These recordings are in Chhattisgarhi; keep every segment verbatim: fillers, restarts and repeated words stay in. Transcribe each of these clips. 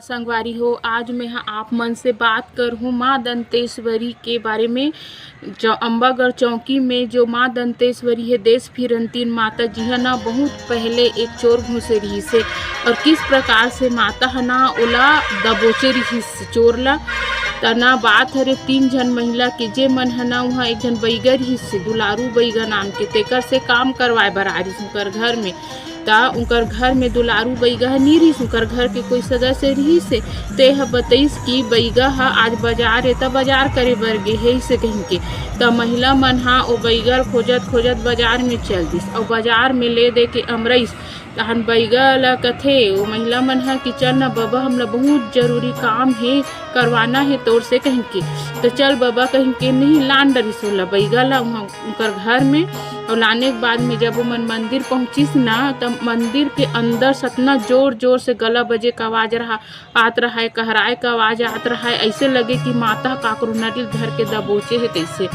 संगवारी हो, आज मैं ह आप मन से बात करहूँ माँ दंतेश्वरी के बारे में। चौ-, अम्बागढ़ चौकी में जो माँ दंतेश्वरी हे, देश फिरंतीन माता जी ह ना बहुत पहले एक चोर घुसे रहिस हे, और किस प्रकार से माता ह ना ओला दबोचे रहिस चोर ला। त ना बात हरे तीन झन महिला के, जे मन ह ना उहाँ एक झन बैगा रहिस हे, दुलारू बैगा नाम के, तेकर से काम करवाए बर आ रहिस उनकर घर में। त उनकर घर में दुलारू बैगा ह नी रिहिस, उनकर घर के कोई सदस्य रिहिस हे। ते ह बतइस कि बैगा ह आज बाजार ए, त बाजार करे बर गे हे, अइसे कहिके। त महिला मन ह ओ बैगा ल खोजत खोजत बाजार में चल दिस, अउ बाजार में ले दे के अमरइस। तहन बैगा ल कथे ओ महिला मन ह कि चल न बबा, हमला बहुत जरूरी काम हे, करवाना हे तोर से कहिके। त चल बबा कहिके नहीं लान डरिस ओला, बैगा ला उहाँ उनकर घर में। और लाने के बाद में जब ओमन मंदिर पहुँचिस ना, त मंदिर के अंदर से अतना जोर जोर से गला बजे के आवाज रहा, आत रहा है, कहराए के आवाज आत रहा है, ऐसे लगे कि माता काकरो नरिल धर के दबोचे हे तैसे।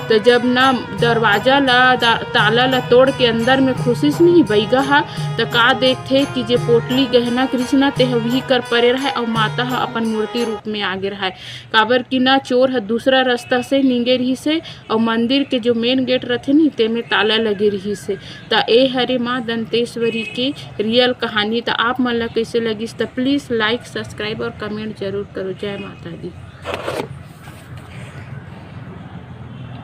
त जब ना दरवाजा ला दा-, ताला ला तोड़ के अंदर में खुसिस नहीं बैगा हा, त का देखथे कि जे पोटली गहना कृष्णा ते ह उही कर परे रहा है, और माता ह अपन मूर्ति रूप में आगे रहा है। काबर कि ना चोर ह दूसरा रास्ता से निंगे रहिस हे, अउ मंदिर के जो मेन गेट रथे नी, तेमे ताला लगे रहिस हे। त ए हरे माँ दंतेश्वरी के रियल कहानी। त आप मन ला कइसे लगिस, त प्लीज लाइक, सब्सक्राइब और कमेंट जरूर करो। जय माता दी।